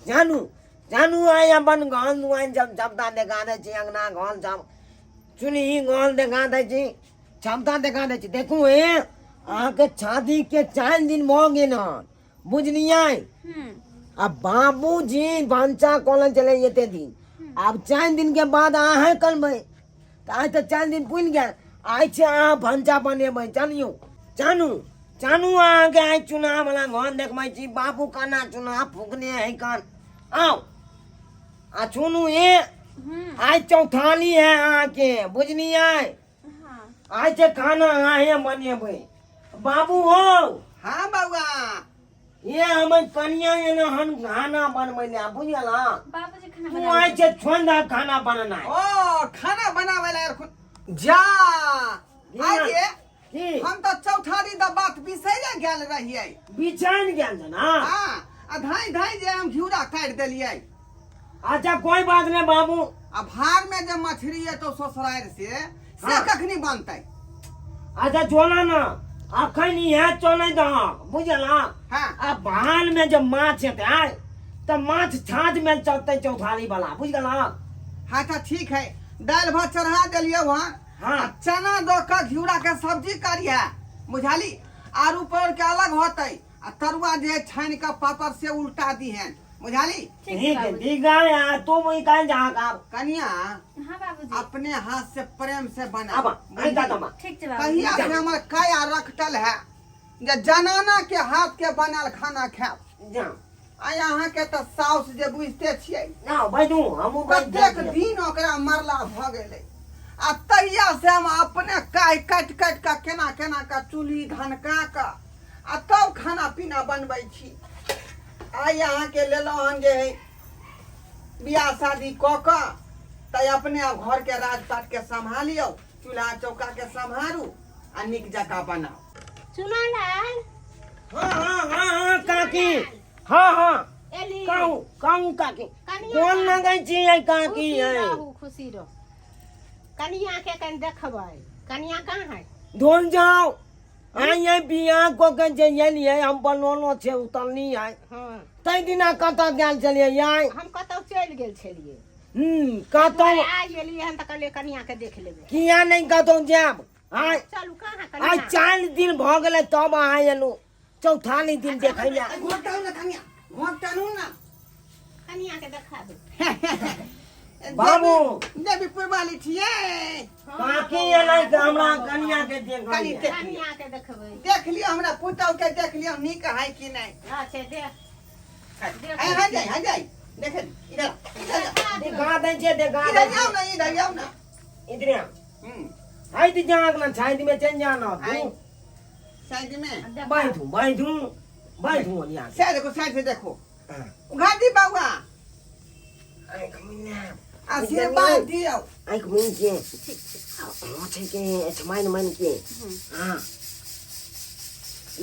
जानू जानू आइ अपन घर दुआरि जब सबटा देखा दै छी अङ्गना घर सब चुनही घर देखा दै छी सबटा देखा दै छी देखू हे अहाँके शादीके 4 दिन भऽ गेल हन बुझलियै आ बाबूजी भनसा कऽ चले एते दिन आब 4 दिन के बाद अहाँ करबै तऽ आइ तऽ 4 दिन पुरि गेल आइ छै अहाँ भनसा बनेबै जानियौ जानू जानू अहाँके आइ चुनावला घर देखबै छी बाबू केना चुनाव फूकने है कान आउ आ सुनू ए आइ चौथाली है अहाँके बुझलियै आइ छै खाना अहें बनेबै बाबू हो। हाँ बउआ। ये हमर कनिया एना हन खाना बनबै ले बुझल हँ? बाबूजी खाना तू बना आइ छै छोड़ दे खाना बनेनाइ। ओ खाना बनावे ला एखन जा आइ गे की हम तो चौठारी द बात बिसैरे गेल रहियै। बिछाइन गेल छ ना? हाँ आ धाई धाई जे हम घिउरा काटि देलियै। अच्छा कोई बात नहीं बाबू। आ भार में जे मछली है तो ससुराल से हाँ। कखनी बनतै? अच्छा चोला ना अखन इहे चलै दह बुझल हँ? हाँ। आ भान में जब माछ हेतै आय तऽ माछ छाँछ में चलतै चौथारी वाला बुझल हँ? हाँ तो ठीक है दालि भात चढ़ा देलियै वहाँ। हाँ। आ चना दऽ कऽ घिउरा के सब्जी करिहे बुझाली आर ऊपर के अलग होतै आ तरुआ जे छानि कऽ पापड़ से उल्टा दिहेन बुझाली। ठीक है ठीक है आ तू वही कहीं जहाँ का कनिया हाँ बाबूजी अपने हाथ से प्रेम से बना आबा आई दादा माँ ठीक छै बाबूजी। कहिया से हमर काया रखटल है जे जनाना के हाथ के बनल खाना खायब। जा आ अहाँ के तऽ साउस जे बुझते छियै ना बैठू हमहूँ बैठ कतेक जाइ छियै। दिन ओकरा मरला भऽ गेलै आ तहिया से हम अपने काहि काटि काटि कऽ केना केना कऽ चूल्ही धनका कऽ आ तब खाना पीना बनबै छी। आइ अहाँके लेलहुँ हन जे है बियाह शादी कऽ कऽ तऽ अपने आब घरके राजपाटके सम्हालियौ चूल्हा चौकाके सम्हारू आ नीक जकाँ बनाउ। चुनालाल। हाँ हाँ हाँ हाँ काकी हाँ हाँ एली। कहू कहू काकी कनिया कोन लगै छी है काकी खुशी है? रहू खुशी रहू। कनिया के कनि देखबै कनिया कहाँ है? धोल जाओ आइ ये बियाह कऽ के जे एलियै हम बनौलो छै उतरनी आइ हाँ। तै दिना कतऽ गेल छलियै आइ? हम कतौ चलि गेल छलियै। कतौ आइ एलियै हन तऽ कहलियै कनिया के देख लेबै। किया नहि कतौ जायब आइ? चलू कहाँ कनिया? आइ 4 दिन भऽ गेलै तब अहाँ एलहुँ चौथाली दिन देखै लए। घोटाउ ने कनिया घोटाउ ना कनिया के देखा दू। बाबू देवी पुरवाली छियै काकी एलै तऽ हमरा कनिया के देखै कनि लए। देख कनिया के देखबै। देख लियौ हमरा पुतहु के देख लियौ नीक है कि नहि। अच्छा देख देख। है जाय है जाय देख इधर इधर देखा दै छियै देखा दै इधर आओ छियै। ना इधर आओ ना इधरे आओ। हम्म हाइट जाग ना साइड में चल जाना आई। तू। साइड में बैठू बैठू बैठू यहाँ से देखो साइड से देखो उघा दी बाबा आँख मिला आशीर्वाद दियौ। आँख मुन के हाँ छै के मान मान के हाँ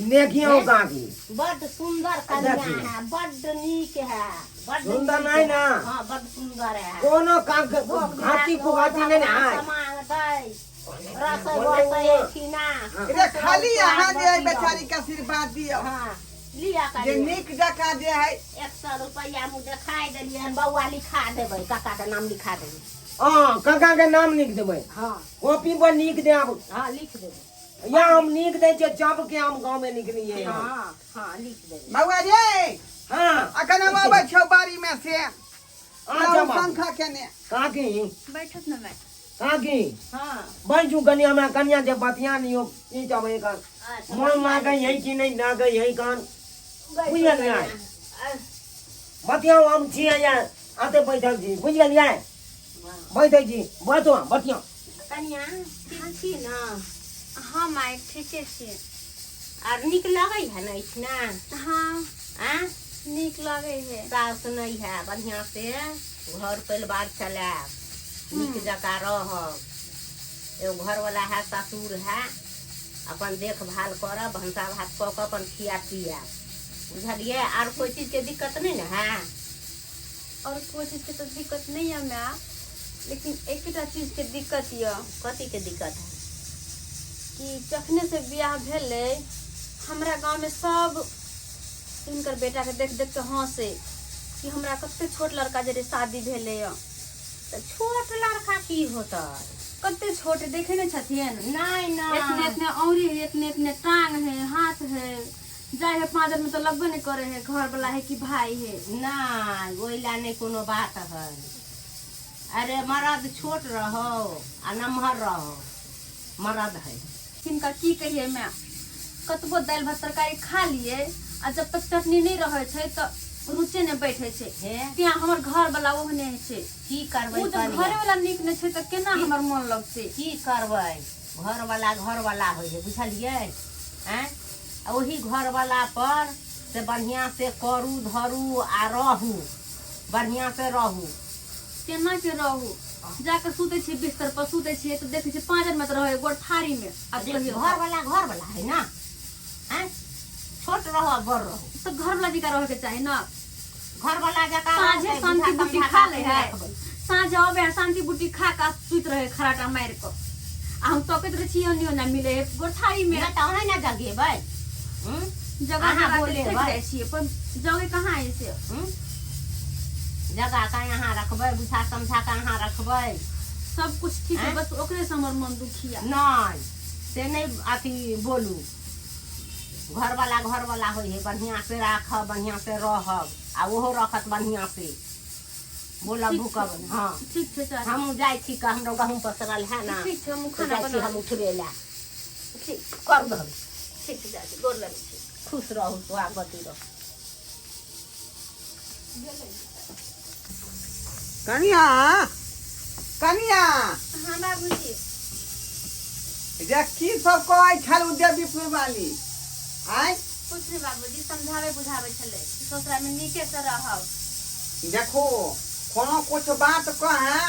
देखियौ काकी बड सुंदर कन्या है बड नीक है बड सुंदर नीक नहीं है। ना? हाँ बड सुंदर है। कोनो काक घाटी कुघाटी नहीं ना है। सामान दै रसोई बसै छिना रे खाली अहाँ जे है बेचारी के आशीर्वाद दियौ। हाँ लिया जे करिए। नीक जकाँ जे है। 100 रुपया मुँह देखाई देलियै हन बौआ लिखा देबै काका के नाम लिखा देबै। हाँ काका के नाम लिख देबै। हाँ। कॉपी पर लिख देब। हाँ लिख देबै। या हम लिख दै छियै जब के हम गाँव में लिखलियै। हाँ हाँ लिख देबै। बौआ रे। हाँ। अखन हम अबै छियौ बाड़ी में से। अच्छा बाबू। पंखा केने। काकी। बैठत न मैं। काकी। हाँ। बैठू कनि हमरा कनिया जे बतिया लियौ की कहबै एखन। अच्छा, मन लागै है कि नहि लागै है कान बुझलियै? बतियाउ हम छियै यार आते बैठल छी बुझलियै? बैठै छी बैठो बतियाउ। कनिया ठीक छी न? हाँ माय ठीके छी। आर नीक लगै है ने एहिठिना? हाँ। आ? नीक लगै है। साउस नहि है बढ़िआँ से घर परिवार चलायब नीक जकाँ रहब। एगो घरवला है ससुर है अपन देखभाल करब भनसा भात कऽ कऽ अपन खिया पियाब बुझलियै? आर कोइ चीजके दिक्कत नहि ने है? और कोई चीज के तो दिक्कत नहीं है माय लेकिन एकेटा चीज के दिक्कत यऽ। कथीके दिक्कत है? कि जखने से बियाह भेलै हमरा गाँवमे सब हिनकर बेटाके देख देख के हंसे कि हमरा कते छोट लड़का जे शादी भेलै यऽ। तऽ छोट लड़का की होतै? कते छोट देखे नहि छथिन? नहि एतने नहि। एतने औरी है, एतने एतने टांग है, हाथ है, जाय है पाँजर में तो लगबे नहीं करे है घर वाला है कि भाई है। नहि, ओहि लए नहि कोनो बात है। अरे मरद छोट रहो आ नमहर रहो, मरद है। हिनका की कहिए मैं, कतबो दालि भात तरकारी खा लिए आ जब तक चटनी नहीं रहे छै तऽ रुचे नहि बैठे छै। हे तें हमर घर वाला ओहने छै। की करबै ओ जब कनिया? घरे वाला नीक नहि छै तऽ केना हमर मन लगतै? की करबै, घरवला घरवला होइ है, बुझलियै? आँय, आ ओही घरवला पर से बढ़िआँ से करू धरू आ रहू, बढ़िआँ से रहू। केना के रहू? जाके सुतै छियै, बिस्तर पर सुतै छियै तऽ देखै छियै पाँजर मे तऽ रहै गोरथारी मे। आब कहियौ घरवला घरवला है ना। आँय, छोट रहो आ बड़ रहो, तऽ घरवला जकाँ रहके चाही ना। घरवला जकाँ साँझे रहतै, शांति बुझा बुटी समझा खा कऽ ले है। रखबै। साँझ अबे है, शांति बुटी खा कऽ सुति रहे खराटा मारि कऽ, आ हम तकैत रहै छियै, ओन्नी ओन्ना मिले है गोरथारी मे। नहि तऽ अहेँ ने जगेबै? हूँ? जगह अहाँ जगह के बोलेबै। थकि जाइ छियै, पर जगह कहाँ है से? हूँ? जगा कऽ अहाँ रखबै, बुझा समझा कऽ अहाँ रखबै। सब कुछ ठीक है, आँय? बस ओकरे से हमर मन दुखिया। नहि, से नहि अथी बोलू। घरवला घरवला होइ है, बढ़िआँ से राखब, बढ़िआँ से रहब आ ओहो रखत बढ़िआँ से। बोलब ठीक भूकब। छै। हँ, ठीक छै चाची। हमहूँ जाइ छी कऽ, हमरो गहूँम पसरल है ना। ठीक छै, हम तऽ खाना जाइ छी बना। हम उठबे लए। ठीक। कर दहु। ठीक छै चाची, गोर लगै छी। खुश रहू, सुहागवती रहू। कनिया, कनिया। हाँ बाबूजी। जे की सब कहै छल उ देवीपुर वाली आँय? कुछ नहीं बाबूजी, समझावे बुझावे छलै कि ससुरा में नीके से रहब। देखो, कोनो कुछ बात कहे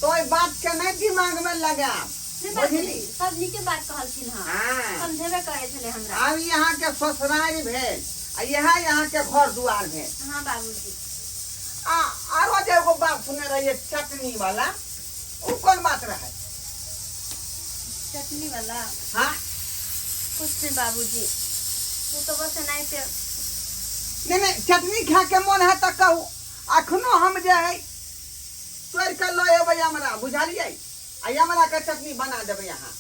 तो ओहि बात के नहीं दिमाग में लगाब। नहीं बाबूजी, बुझली? सब नीके बात कहलखिन हँ। हाँ। समझेबे करै छलै हमरा। आब यहाँ के ससुरारि भेल आ इएह यहाँ के घर दुआर भेल। हाँ बाबूजी। आ आरो जे एगो बात सुने रहिए चटनी वाला, उ कोन बात रहे? चटनी वाला? हाँ। कुछ नहीं बाबूजी, वो तो बस एनाहिते। नहीं नहीं, चटनी खा के मन है तो कहू, अखनो हम जे है तोड़ के लऽ एबै हमरा, बुझलियै? आ हमरा के चटनी बना देबै अहाँ।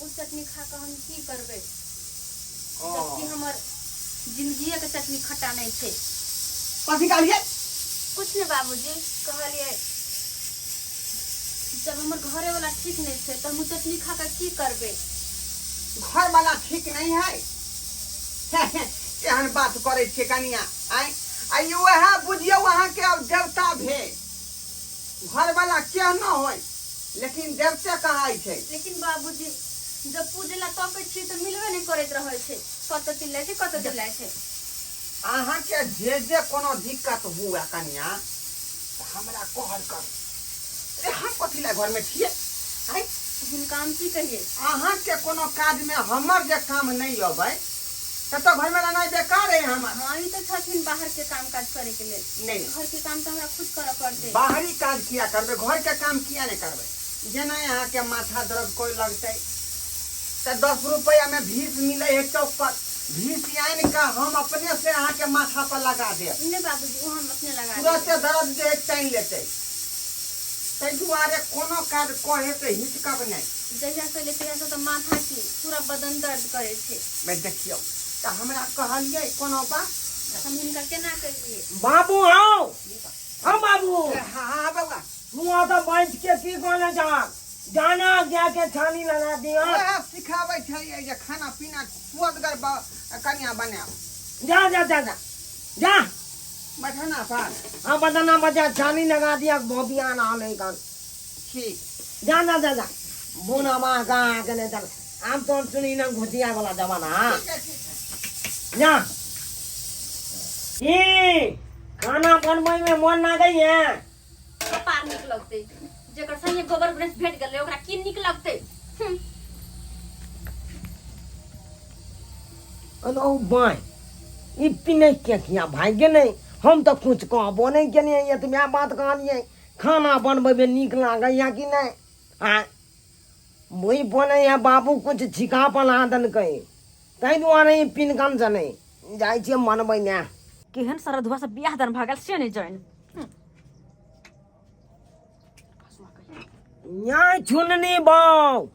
ओ चटनी खा कऽ हम की करबै, ओ। जबकि हमर जिंदगिए के चटनी खट्टा नहीं छै। कथी कहलियै? कुछ नहीं बाबूजी, कहलियै जब हमर घरे वाला ठीक नहीं छै तऽ हम उ चटनी खा कऽ की करबै? घर वाला ठीक नहीं है, एहन बात करै छियै कनिया? आँय, आ ई वएह बुझियौ अहाँके आब देवता भेल। घर वाला केहनो होय लेकिन देवते कहाइ छै। लेकिन बाबूजी, जब पूजे ला तकै छियै तऽ मिलबे नहि करैत रहै छै, कतऽ चिल्लाइ छै, कतऽ चिल्लाइ छै। अहाँके जे जे कोनो दिक्कत हुए कनिया, तऽ हमरा कहल करू। अरे हम कथी लए घरमे छियै? आँय, हिनका हम की कहियै? अहाँके कोनो काजमे हमर जे काम नहि अबै तब तऽ घरमे रहनाइ बेकार है हमर। हाँ, ई तऽ छथिन बाहर के काम काज करे के लेल। नहि। घर के काम तऽ हमरा खुद करऽ पड़तै। बाहरी काज किया करबै, घरके काम किया नहि करबै? जेना अहाँके माथा दर्द कोइ लगतै तऽ 10 रुपैआमे भीस मिलै है चौक पर, भीस आनि कऽ हम अपने से अहाँके माथा पर लगा देब। नहि बाबूजी, ओ हम अपने लगा देबै। तुरते दर्द जे है टानि लेतै। ताहि दुआरे कोनो काज कहे से हिचकब नहि। जहिया से एलै तहिया से तऽ माथा की पूरा बदन दर्द करै छै। बे देखियौ तऽ हमरा कहलियै कोनो बात? हम हिनका केना कहियै? बाबू हौ, हौ बाबू। हाँ हाँ बौआ। तू तऽ बैठ के की कहने जा, जाना गाय के छानी लगा दिया। वएह सिखाबै छलियै जे खाना पीना सुअदगर कनिया बनायब। जा जा जा जा जा। बैठना पर। हाँ, बदना बजा छानी लगा दिया, भोबिया ना नहीं कान। ठीक। जा जा जा जा, बोना माँ कहाँ के नहीं चल, आम तो सुनी ना घुसिया वाला जमाना। हाँ। ठीक है, ठीक है। जा ई खाना बनबै में मन ना गई है। कपार नीक लगतै? जेकर संगे गोबर ब्रश भेट गेलै ओकरा की नीक लगतै? हम्म। ओ बाय, ई पिनै के किया भागि गेलै? हम तऽ कुछ कहबो नहि केलियै, एतबे बात कहलियै, खाना बनबैमे नीक लागैया कि नहि? आँय बुझि पड़ै है बाबू कुछ छिका पला देलकै ताहि दुआरे ई पिनकन से नहि जाइ छियै मनबै ने। केहन सरधुआ से बियाह दान भऽ गेल से नहि जानि। यहाँ छुननी बाउ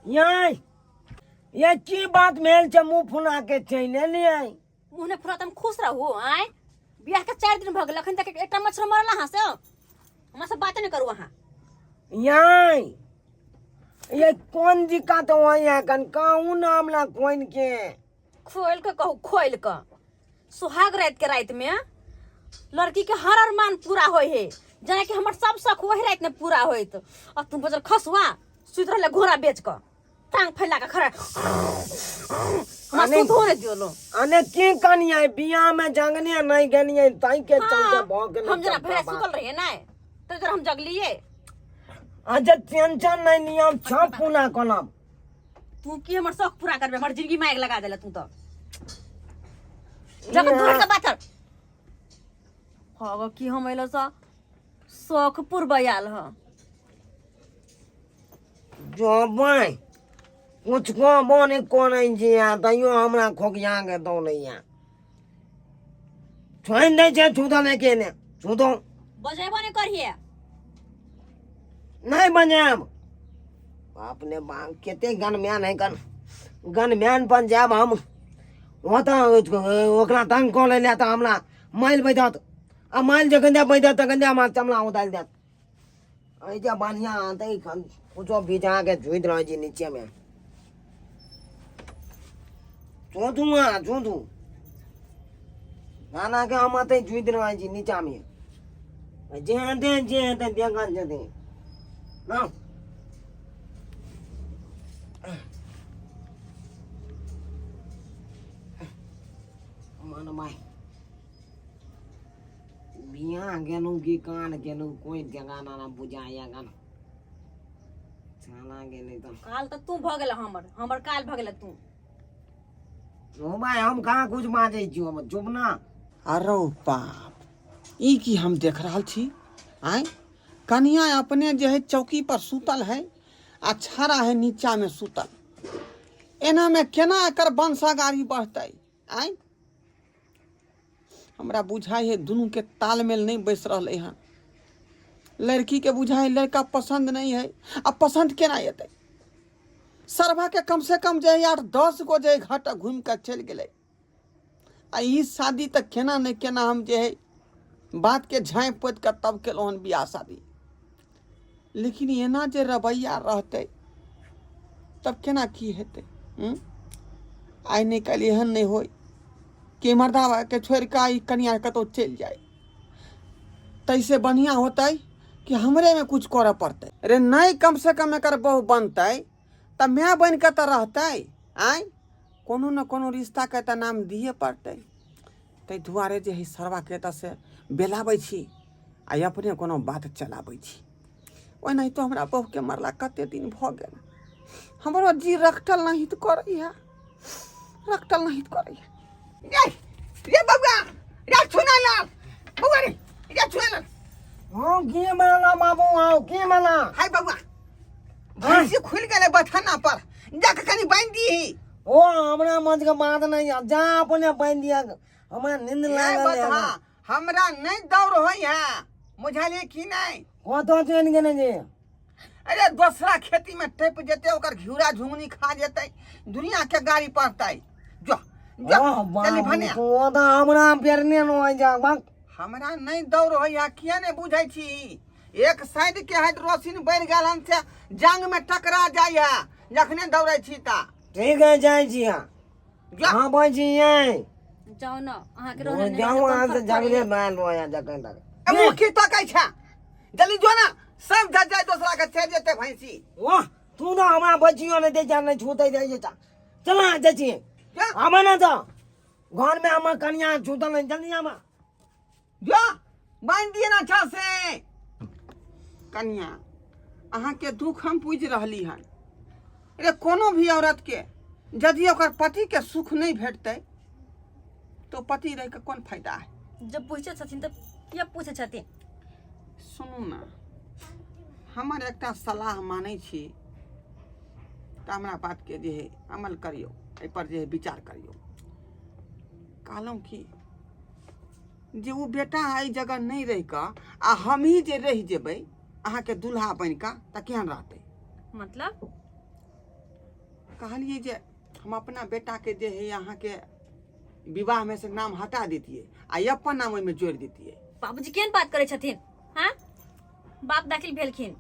यहाँ ये की बात भेल छै मुँह फुला के चलि एलियै? मुँह नहि फुला तऽ हम खुश रहू? आँय, बियाह के 4 दिन भऽ गेल, अखन तक एकटा मच्छर मरल अहाँ से? हमरा से बाते नहि करू अहाँ। यहाँ ये कोन दिक्कत होइया कन कहूँ नाम ला कोन के? खोल के कहू, खोल के। सुहाग रात के रात में लड़की के हर अरमान पूरा होय है, जेना कि हमर सब शौक वही रात में पूरा होइत, आ तुम बजल खसुआ सुति रहले घोड़ा बेच के टांग फैला के खड़ा, हमरा सुधो नहीं दियो लो। अने की कनिया बियाह में जंगने नहीं गनिए ताई के चलते भऽ गेलै। हम जरा भैया सुतल रहिए ना तो जरा हम जगलिए। अच्छा टेंशन नहीं नियम छप पूरा कलम। तू की हमर शौक पूरा करबे? हमर जिंदगी में आग लगा देला तू तो। जखन दूर के बात हग की हम एलो सा शौक पुरबयाल ह जबै कुछ कहबो नहि करै छी आ तैयो हमरा खोकिया के दौड़ैया छोड़ि दै छै। छूतल नहि के ने छूतो बजेबो नहीं करिए। नहीं बजायब अपने बाप कते गनमैन है, गन गनमैन बन जायब हम। ओतऽ ओकरा तंग कऽ लै तऽ हमरा मारि बैठत आ मारि जखन बैठत तखन हमरा चमड़ा उतारि देत। एहिजा बढ़िआँ हेतै, कुछो भिजा के झुइत रहै छी नीचेमे। चोदू अहाँ चोदू नानाके, हम एतै झुइत रहै छी नीचामे। जे हेतै जे हेतै देखल जेतै ना। मन माय बियाह गेलहुँ कि कान गेलहुँ, कोइ जगह ना बुझाइया गन छाना गेलै तऽ। काल तऽ तू भऽ गेल हमर, हमर काल भऽ गेल तू। ओ भाई हम कहाँ कुछ बाजै छी, हम चुप ना। अरे बाप, ई की हम देख रहल छी? आँय, कनिया अपने जे है चौकी पर सुतल है आ छाड़ा है नीचा में सुतल, एना में केना एकर वंशा गाड़ी बढ़तै? आँय, हमरा बुझाइ है दुनू के तालमेल नहीं बैस रहलै हन। लड़की के बुझाइ है लड़का पसंद नहीं है, आ पसंद केना एतै? सरभा के कम से कम जे है 8-10 गो जे घाट घूमि कऽ चलि गेलै, आ ई शादी तऽ केना नहि केना हम जे है बात के झाँपि पोति कऽ तब केलहुँ हन बियाह शादी, लेकिन एना जे रवैया रहतै तब केना की हेतै? आइ नहि काल्हि एहन नहि होय कि मर्दाबाके छोड़ि कऽ ई कनिया कतहु चलि जाय। ताहिसँ बढ़िआँ होतै कि हमरेमे किछु करऽ पड़तै। रे नहि, कमसँ कम एकर बहु बनतै तऽ माय बनि कऽ तऽ रहतै। आँय, कोनो ने कोनो रिश्ताके तऽ नाम दिए पड़तै। ताहि दुआरे जे हइ सरवाके एतऽसँ बेलाबै छी आ अपने कोनो बात चलाबै छी। ओनाहितो हमरा बहुके मरला कते दिन भऽ गेल, हमरो जी रखटल नहीं तऽ करैया, रखटल नहीं तऽ करैया। रे रे बबुआ, रे छुना लाल बबुआ, रे रे छुना लाल। हँ, की मेला बाबू? आओ की मेला? हाय बबुआ, भैंसी खुलि गेलै बथाना पर, जाके कनि बान्हि दीही। ओ हमरा मत के बात नहीं है, जा अपने बान्हि दिया, हमरा नींद लागल है। बता हमरा नहीं दौड़ होइ है, बुझलियै कि नहीं? कतऽ चलि गेलै जे? अरे दोसरा खेती में टपि जेतै, ओकर घिउरा झुंगनी खा जेतै, दुनिया के गाड़ी पड़तै। जो जो जल्दी भने। ओ तऽ हमरा पेरने न होइ जा बाक। हमरा नहीं दौड़ होइ है, किया नहीं बुझै छी? एक साइड के हाइड्रोसिन बढ़ि गेल हन से जांग में टकरा जाइ है जखने दौड़ै छी ता। ठीक है, जाइ छी। हाँ बोल छी ये जाउ न अहाँके रहने नहि जाउ रहने अहाँ से कोन फर्क झगड़े पड़ैए। भेल होया जखन तक। मुँह की तकै छै? जल्दी जो ना, सब जा जाय दोसरा के चलि जेतै भैंसी। वाह, तू ना हमरा बचियो नहीं दे जा, नहीं छूते जाय जा। चला जाइ छी। जा। आबे ना तो घर में हमर कनिया छूतल नहीं, जल्दी आबा। जो बान्हि दिए ना अच्छा से। कनिया, अहाँके दुख हम बुझि रहली हन। रे कोनो भी औरत के यदि ओकर पति के सुख नहीं भेटतै तो पति रह के कोन फायदा है? जब पूछे छथिन तऽ किया पूछे छथिन? सुनू ना, हमर एकटा सलाह मानै छी तऽ हमरा बातके जे हइ अमल करियौ, एहिपर जे हइ विचार करियौ। कहलहुँ कि जे ओ बेटा एहि जगह नहि रहि कऽ आ हमही जे रहि जेबै अहाँके दुल्हा बनि कऽ तऽ केहन रहतै? मतलब? कहलियै जे हम अपना बेटाके जे हइ अहाँके विवाहमे से नाम हटा दैतियै आ अपन नाम ओहिमे जोड़ि दैतियै। बाबूजी केहन बात करै छथिन? हाँ, बाप दाखिल भेलखिन।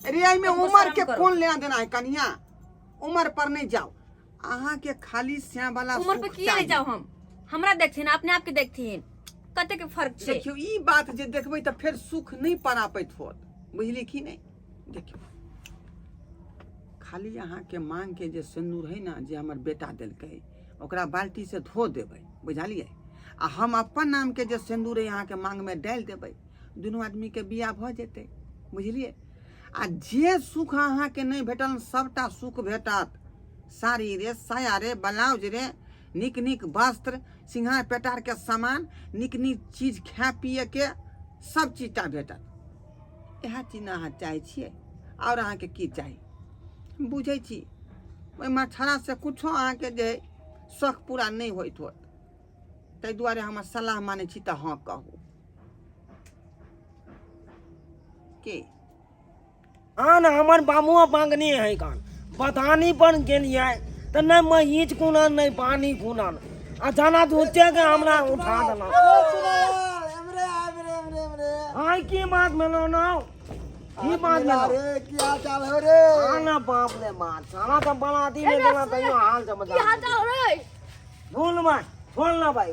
अरे एहिमे कतबो उमर शरम के करू। कोन लेना देना है कनिया, उमर पर नहीं जाओ, अहाँके खाली श्याम वाला उम्र पे सुख किया नहीं चाही। जाओ, हम हमरा देखथिन अपने आप के देखथिन, कते के फर्क छै। देखियौ ई बात जे देखबै तऽ फेर सुख नहि परापैत होत, बुझली कि नहि? देखियौ खाली अहाँके मांगके जे सिन्दूर है ने जे हमर बेटा देलकै ओकरा बाल्टी से धो देबै, बुझलियै? आ हम अपन नामके जे सिन्दूर है अहाँके मांगमे डालि देबै, दुनू आदमीके बियाह भऽ जेतै, बुझलियै? आ जे सुख अहाँके नहि भेटल सभटा सुख भेटत, साड़ी रे, साया रे, ब्लाउज रे, नीक नीक वस्त्र, सिंघार पेटारके सामान, नीक नीक चीज खाय पियके सब चीजटा भेटत। इएह चीज ने अहाँ चाहै छियै, आओर अहाँके की चाही? बुझै छी ओहि मछारासँ कुछो अहाँके जे शौक पूरा नहि होइत होत, ताहि दुआरे हमर सलाह मानै छी तऽ हँ कहू के आन हमर बाबुओ मांगने है कान बथानी पर गेलियै तऽ नहि महीच खुनन नहि पानी खुनन आ जाना झूठे के हमरा उठा देलक। आइ की बात भेलो ना, की बात भेलो रे? की हाल चाल हो रे? आना बाप रे बाप, साला तऽ बलाती में गेला तैयो हाल की हाल समाचार चाल रे? भूल मत छोड़ ना भाई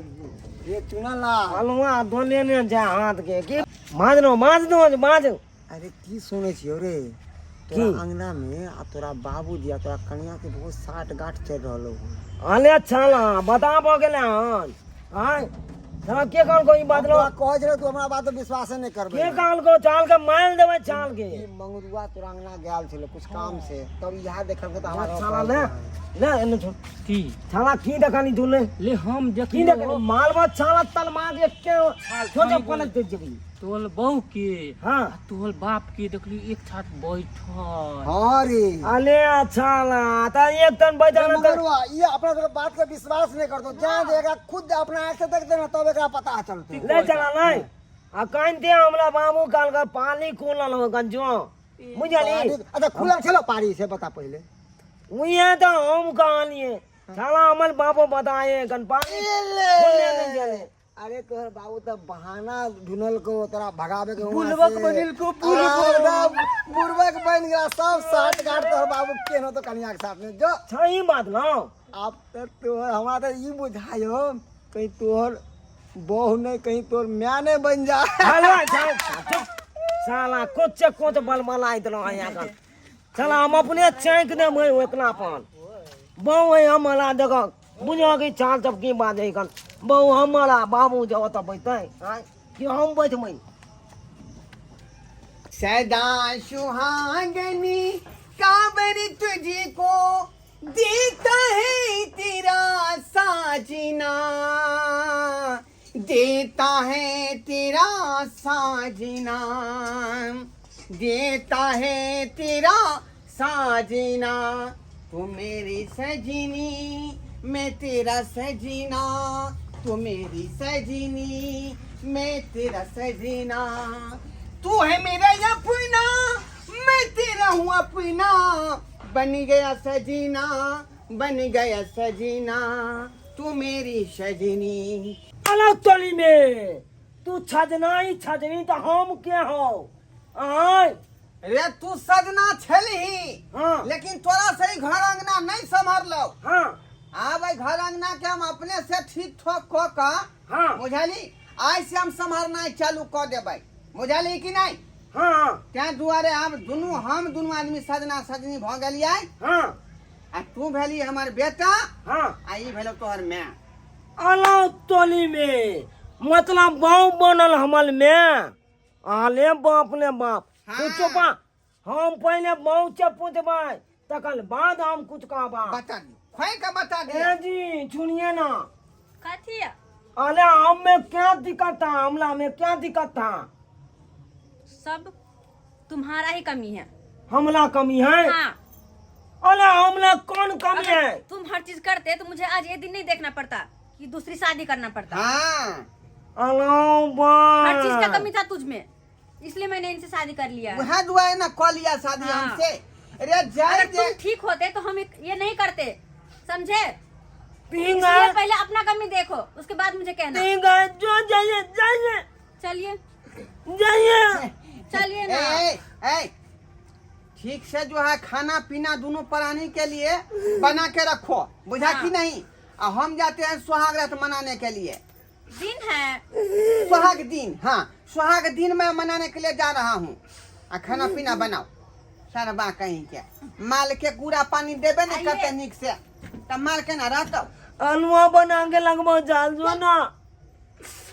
रे चुना ला हलवा धोले ने जा हाथ के की माज नो माज दो माज। अरे की सुनै छियौ रे? की? तोरा अंगना में आ तोरा बाबूजी आ तोरा कनिया के बहुत साठ गांठ चलि रहलो हन। अले छाला बताबो गेले हन आय साला के कहल को ई बात हम लो तोरा कहै छलै तू हमरा बात पर विश्वासे नहि करबै। के कहल को चाल के मार देबै चाल के। ई मंगरुआ तोरा अंगना गेल छलै कुछ काम से, तब इएह देखलकै तऽ हमरा छाला ले ले एने छोड़। की छाला की देखनी तू ले ले हम की देखियो देखनी मालवा छाला तलमा के के छोटे पलक दे जेबी तोहर बहू के। हाँ। आ तोहर बाप के देखली एक साथ बैठल। हाँ रे। अले छाला त एक तन बैठल त मंगरुआ ई अपना सबके बात के विश्वास नहि करतो, जा दे एकरा खुद अपना आँख से देखते ना तब एकरा पता चलते। ले चला नहीं आ कान दे हमरा बाबू काल का पानी खोलल हो गंजो बुझली। अच्छा खुलल छलो पारी से बता पहिले। उहे तो हम कहलिए साला हमर बाबो बताए गन पानी खोलने नहीं गेले। अरे तोहर बाबू तऽ बहाना ढूंढल को तोरा भगावे के वहाँ बुलबक से। बनिल को, बुलबक बुलबक बन गया सब साठ गांठ तोहर बाबू केनो तो कनिया के साथ में जो सही बात ना। अब तो तोहर हमरा तो ई बुझायो कहीं तोहर बहू नहीं कहीं तोहर माय नहीं बन जा। हलवा जाओ चुप साला कुछ कुछ बलबलाइत रहो यहाँ का साला हम अपने चैक दे मैं ओकरा पान बहु है हमारा देखो बुझो कि चाल सब की बात है कन बहु हमारा बाबू जो ओतऽ बैठतै आँय कि हम बैठबै। सदा सुहागनी काबर तुझको देता है तेरा साजना, देता है तेरा साजना, देता है तेरा साजना, तू मेरी सजनी मैं तेरा सजना, तू मेरी सजनी मैं तेरा सजना, तू है मेरा अपना मैं तेरा हूँ अपना, बन गया सजना बन गया सजना, तू मेरी सजनी। अलग टोली में तू छजना ही छजनी तो हम के हो आय। रे तू सजना छलही। हाँ। लेकिन तोरा से ई घर अंगना नहीं संभरलो। हाँ। आब एहि घर अंगना के हम अपने से ठीक ठोक कऽ कऽ। हाँ। बुझली आइ से हम सम्हारनाइ चालू कऽ देबै, बुझली कि नहि? हाँ। ताहि दुआरे आब दुनू हम दुनू आदमी सजना सजनी भऽ गेलियै। हाँ। आ तू भेली हमर बेटा। हाँ। आ ई भेलो तोहर माय। अलग टोली में मतलब बाऊ बनल हमल में आले बाप ने बाप। हाँ। कुछ बा हम पहले बाऊ से पूछबै तखन बाद हम कुछ कहबा। बता दियो खोइ के बता दियो। ए जी सुनिए ना। कथी? अरे हम में क्या दिक्कत था, हमला में क्या दिक्कत था? सब तुम्हारा ही कमी है। हमला कमी है? हाँ। अरे हमरा कौन कमी है? अगर तुम हर चीज करते तो मुझे आज ये दिन नहीं देखना पड़ता कि दूसरी शादी करना पड़ता। हाँ। अलो बा, हर चीज का कमी था तुझ में, इसलिए मैंने इनसे शादी कर लिया। वह दुआरे ना कऽ लिया शादी हाँ। हमसे। रे जाय अगर जे तुम ठीक होते तो हम ये नहीं करते, समझे? ठीक इसलिए है। पहले अपना कमी देखो, उसके बाद मुझे कहना। ठीक है, जो जाइए जाइए। चलिए। जाइए। चलिए ना। ए, ए, ठीक से जो है खाना पीना दोनों प्राणी के लिए बना के रखो, बुझा हाँ। कि नहीं? और हम जाते हैं सुहाग रात मनाने के लिए। दिन है। सुहाग दिन, हाँ, सुहाग दिन मैं मनाने के लिए जा रहा हूँ। आ खाना पीना बनाओ। सरबा कहीं के माल के कूड़ा पानी देबे नहीं करते निक से, तब माल के ना रहतो। हलवा बना के लगबो जाल जो ना।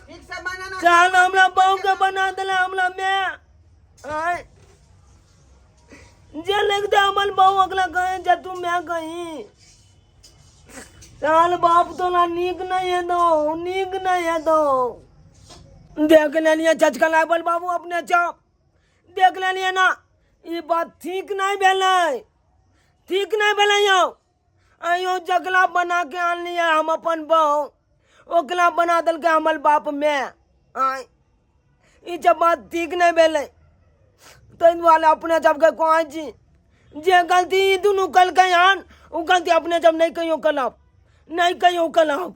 ठीक से बनाना। चाल हमरा बहू के बना देले हमरा मैं आय जे लिख दे हमर बहू अगला कहे जे तू मैं कहीं चाल बाप तो ना नीक नहीं है दो, नीक नहीं है दो। देख लेलिए चचका लाइबल बाबू अपने चाप देख लेलिए ना, ई बात ठीक नहीं भेलै, ठीक नहीं भेलै यौ। आयो जगला बना के आनलिए हम अपन बहू, ओकरा बना देलकै हमर बाप में आय, ई जब बात ठीक नहीं भेलै। ताहि दुआरे अपने सबके कहै छी जे गलती ई दुनू केलकै हन ओ गलती अपने सब नहि कहियो करब, नहि कहियो करब।